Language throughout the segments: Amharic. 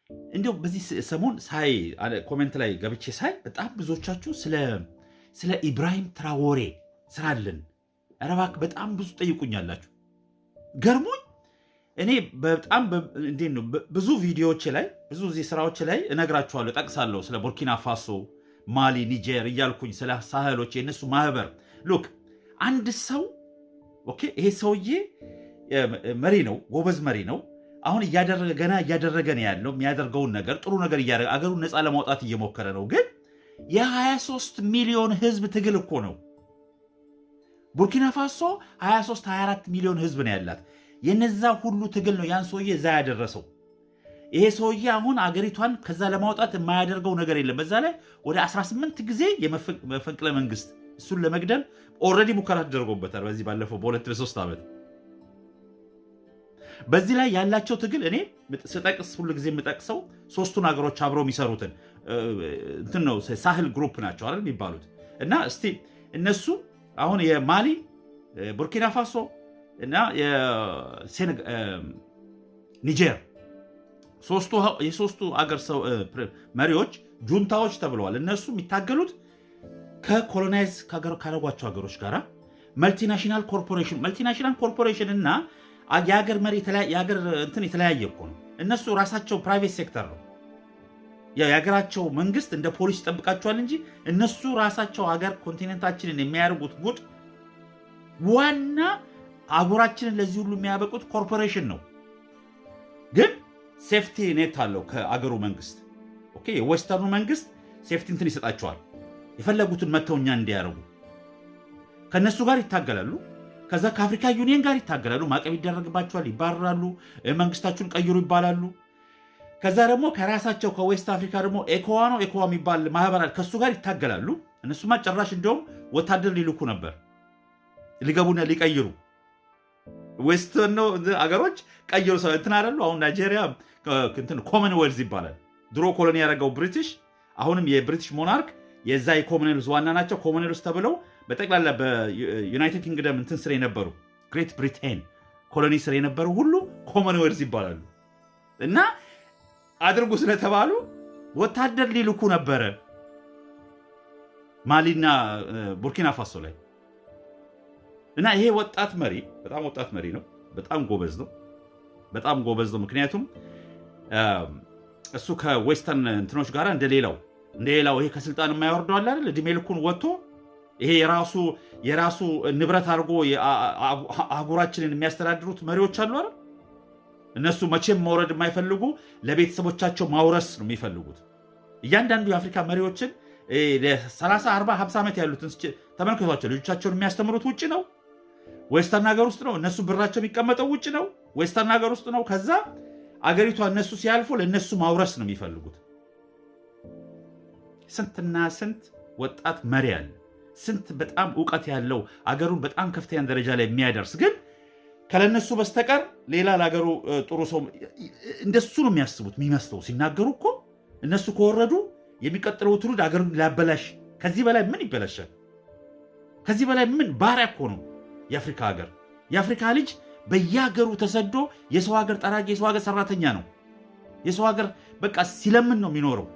እንዲያው በዚህ ሰሞን ሳይ፣ comment ላይ ገብቼ ሳይ በጣም ብዙዎቻችሁ ስለ ኢብራሂም ትራዎሬ ስራልን፣ ኧረ እባክህ በጣም ብዙ ጠይቁኛላችሁ። ገርሞኝ እኔ በጣም እንዴት ነው፣ ብዙ ቪዲዮዎች ላይ፣ ብዙ እዚህ ስራዎች ላይ እነግራችኋለሁ፣ ጠቅሳለሁ። ስለ ቡርኪና ፋሶ፣ ማሊ፣ ኒጀር እያልኩኝ ስለ ሳህሎች የእነሱ ማህበር። Look፣ አንድ ሰው፣ okay፣ ይሄ ሰውዬ መሪ ነው፣ ጎበዝ መሪ ነው። አሁን እያደረገ፣ ገና እያደረገ ነው ያለው። የሚያደርገውን ነገር ጥሩ ነገር እያደረገ፣ አገሩን ነፃ ለማውጣት እየሞከረ ነው። ግን የ23 ሚሊዮን ህዝብ ትግል እኮ ነው። ቡርኪና ፋሶ 23 24 ሚሊዮን ህዝብ ነው ያላት። የነዛ ሁሉ ትግል ነው ያን ሰውዬ እዛ ያደረሰው። ይሄ ሰውዬ አሁን አገሪቷን ከዛ ለማውጣት የማያደርገው ነገር የለም። በዛ ላይ ወደ 18 ጊዜ የመፈንቅለ መንግስት እሱን ለመግደል already ሙከራ ተደርጎበታል። በዚህ ባለፈው በ2 በ3 ዓመት በዚህ ላይ ያላቸው ትግል እኔ ስጠቅስ ሁሉ ጊዜ የምጠቅሰው ሶስቱን ሀገሮች አብረው የሚሰሩትን እንትን ነው። ሳህል group ናቸው አይደል የሚባሉት? እና እስቲ እነሱ አሁን የማሊ፣ ቡርኪና ፋሶ እና ኒጀር፣ የሶስቱ አገር መሪዎች ጁንታዎች ተብለዋል። እነሱ የሚታገሉት ከ colonize ካደረጓቸው ሀገሮች ጋር፣ multinational corporation እና የሀገር መሪ፣ የሀገር እንትን የተለያየ እኮ ነው። እነሱ ራሳቸው private sector ነው። የሀገራቸው መንግስት እንደ ፖሊስ ይጠብቃቸዋል እንጂ እነሱ ራሳቸው ሀገር continent ኣችንን የሚያደርጉት ጉድ፣ ዋና አህጉራችንን ለዚህ ሁሉ የሚያበቁት ኮርፖሬሽን ነው። ግን safety net አለው ከአገሩ መንግስት። Okay፣ የ western ኑ መንግስት safety እንትን ይሰጣቸዋል። የፈለጉትን መተው እኛ እንዲያደርጉ ከእነሱ ጋር ይታገላሉ። ከዛ ከ African Union ጋር ይታገላሉ። ማዕቀብ ይደረግባቸዋል፣ ይባረራሉ፣ መንግስታችሁን ቀይሩ ይባላሉ። ከዛ ደግሞ ከራሳቸው ከ West Africa ደግሞ ኤኮዋ ነው፣ ኤኮዋ የሚባል ማህበር አለ። ከእሱ ጋር ይታገላሉ። እነሱማ ጭራሽ እንዲያውም ወታደር ሊልኩ ነበር፣ ሊገቡና ሊቀይሩ። Western ነው አገሮች ቀይሩ ሰው እንትን አይደሉ። አሁን ናይጄሪያ Commonwealth ይባላል። ድሮ colony ያደረገው ብሪቲሽ፣ አሁንም የ British monarch የዛ የ Commonwealth ዋና ናቸው። Commonwealth ተብለው በጠቅላላ በ United Kingdom እንትን ስር የነበሩ፣ Great Britain colony ስር የነበሩ ሁሉ Commonwealth ይባላሉ። እና አድርጉ ስለተባሉ ወታደር ሊልኩ ነበረ ማሊና ቡርኪና ፋሶ ላይ። እና ይሄ ወጣት መሪ በጣም ወጣት መሪ ነው። በጣም ጎበዝ ነው። በጣም ጎበዝ ነው። ምክንያቱም እሱ ከ western እንትኖች ጋር እንደሌላው ይሄ ከስልጣን የማይወርደው አለ አይደል? እድሜ ልኩን ወጥቶ ይሄ የራሱ ንብረት አድርጎ አህጉራችንን የሚያስተዳድሩት መሪዎች አሉ አይደል? እነሱ መቼም መውረድ የማይፈልጉ፣ ለቤተሰቦቻቸው ማውረስ ነው የሚፈልጉት። እያንዳንዱ የአፍሪካ መሪዎችን 30፣ 40፣ 50 ዓመት ያሉትን ተመልከቷቸው። ልጆቻቸውን የሚያስተምሩት ውጭ ነው፣ western ሀገር ውስጥ ነው። እነሱ ብራቸው የሚቀመጠው ውጭ ነው፣ western ሀገር ውስጥ ነው። ከዛ አገሪቷ እነሱ ሲያልፉ ለእነሱ ማውረስ ነው የሚፈልጉት። ስንትና ስንት ወጣት መሪ አለ። ስንት በጣም እውቀት ያለው፣ አገሩን በጣም ከፍተኛ ደረጃ ላይ የሚያደርስ፣ ግን ከለነሱ በስተቀር ሌላ ለሀገሩ ጥሩ ሰው እንደሱ ነው የሚያስቡት የሚመስለው። ሲናገሩ እኮ እነሱ ከወረዱ የሚቀጥለው ትውልድ አገሩን ሊያበላሽ፣ ከዚህ በላይ ምን ይበላሻል? ከዚህ በላይ ምን? ባሪያ እኮ ነው የአፍሪካ ሀገር። የአፍሪካ ልጅ በየሀገሩ ተሰዶ የሰው ሀገር ጠራጊ፣ የሰው ሀገር ሰራተኛ ነው። የሰው ሀገር በቃ ሲለምን ነው የሚኖረው።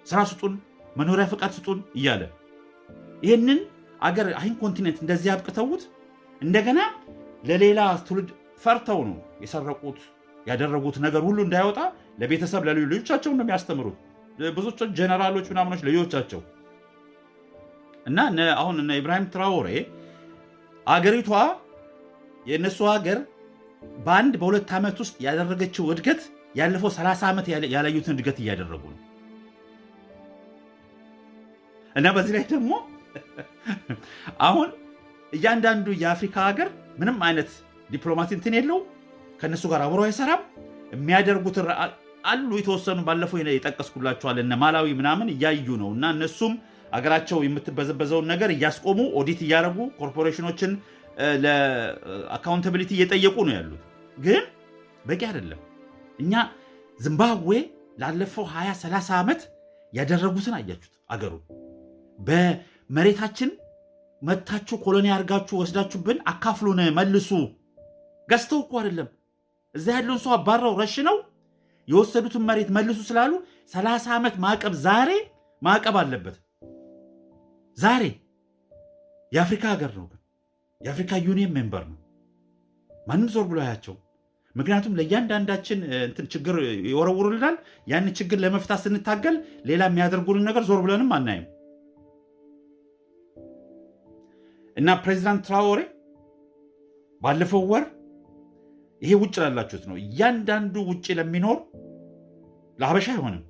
ስራ ስጡን፣ መኖሪያ ፈቃድ ስጡን እያለ ይህንን አገር፣ ይህን continent እንደዚህ አብቅተውት እንደገና ለሌላ ትውልድ ፈርተው ነው የሰረቁት፣ ያደረጉት ነገር ሁሉ እንዳይወጣ ለቤተሰብ ለልጆቻቸው ነው የሚያስተምሩት። ብዙዎቹ ጀነራሎች ምናምኖች ልጆቻቸው። እና አሁን እነ ኢብራሂም ትራኦሬ አገሪቷ፣ የእነሱ ሀገር በ1 በ2 ዓመት ውስጥ ያደረገችው እድገት ያለፈው 30 ዓመት ያላዩትን እድገት እያደረጉ ነው። እና በዚህ ላይ ደግሞ አሁን እያንዳንዱ የአፍሪካ ሀገር ምንም አይነት ዲፕሎማሲ እንትን የለው፣ ከእነሱ ጋር አብሮ አይሰራም። የሚያደርጉትን አሉ የተወሰኑ፣ ባለፈው የጠቀስኩላቸዋል፣ እነ ማላዊ ምናምን እያዩ ነው። እና እነሱም አገራቸው የምትበዘበዘውን ነገር እያስቆሙ፣ ኦዲት እያደረጉ፣ ኮርፖሬሽኖችን ለ accountability እየጠየቁ ነው ያሉት። ግን በቂ አይደለም። እኛ ዚምባብዌ ላለፈው 20 30 ዓመት ያደረጉትን አያችሁት። አገሩ በመሬታችን መታችሁ colony አድርጋችሁ ወስዳችሁብን አካፍሉን፣ መልሱ። ገዝተው እኮ አይደለም፣ እዛ ያለውን ሰው አባረው ረሽነው። የወሰዱትን መሬት መልሱ ስላሉ 30 ዓመት ማዕቀብ፣ ዛሬ ማዕቀብ አለበት። ዛሬ የአፍሪካ ሀገር ነው፣ ግን የአፍሪካ Union member ነው። ማንም ዞር ብሎ አያቸው። ምክንያቱም ለእያንዳንዳችን እንትን ችግር ይወረውሩልናል። ያን ችግር ለመፍታት ስንታገል ሌላ የሚያደርጉልን ነገር ዞር ብለንም አናይም። እና ፕሬዚዳንት ትራኦሬ ባለፈው ወር፣ ይሄ ውጭ ላላችሁት ነው። እያንዳንዱ ውጭ ለሚኖር፣ ለሀበሻ አይሆንም።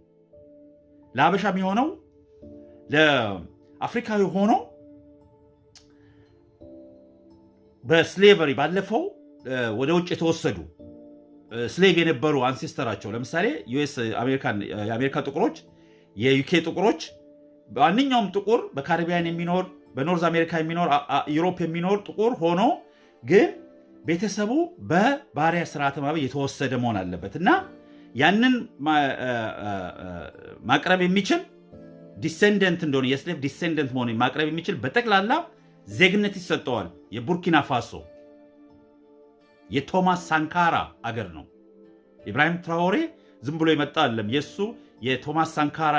ለሀበሻ የሚሆነው ለአፍሪካዊ ሆኖ በ slavery ባለፈው ወደ ውጭ የተወሰዱ slave የነበሩ ancestor ኣቸው፣ ለምሳሌ US የአሜሪካ ጥቁሮች፣ የ UK ጥቁሮች፣ ማንኛውም ጥቁር በካሪቢያን የሚኖር፣ በ North America የሚኖር፣ Europe የሚኖር ጥቁር ሆኖ ግን ቤተሰቡ በባሪያ ስርዓተ ማህበር የተወሰደ መሆን አለበት እና ያንን ማቅረብ የሚችል፣ descendant እንደሆነ፣ የ slave descendant መሆኑን ማቅረብ የሚችል በጠቅላላ ዜግነት ይሰጠዋል። የቡርኪና ፋሶ የቶማስ ሳንካራ አገር ነው። ኢብራሂም ትራኦሬ ዝም ብሎ የመጣ አይደለም። የእሱ የቶማስ ሳንካራ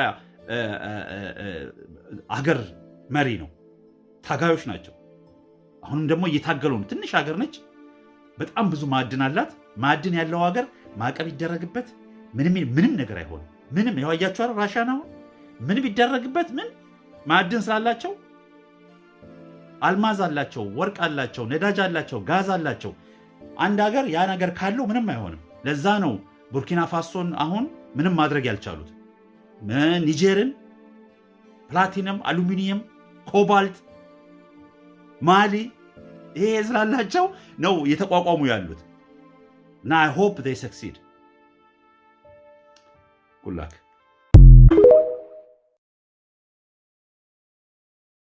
አገር መሪ ነው። ታጋዮች ናቸው። አሁንም ደግሞ እየታገሉ ነው። ትንሽ ሀገር ነች። በጣም ብዙ ማዕድን አላት። ማዕድን ያለው ሀገር ማዕቀብ ይደረግበት ምንም ምንም ነገር አይሆንም። ምንም ያዋያቸዋል። ራሽያን አሁን ምን ቢደረግበት ምን ማዕድን ስላላቸው፣ አልማዝ አላቸው፣ ወርቅ አላቸው፣ ነዳጅ አላቸው፣ ጋዝ አላቸው። አንድ ሀገር ያ ነገር ካለው ምንም አይሆንም። ለዛ ነው ቡርኪና ፋሶን አሁን ምንም ማድረግ ያልቻሉት። ኒጀርን ፕላቲነም፣ አሉሚኒየም፣ ኮባልት፣ ማሊ ይሄ ስላላቸው ነው እየተቋቋሙ ያሉት እና I hope they succeed. Good luck.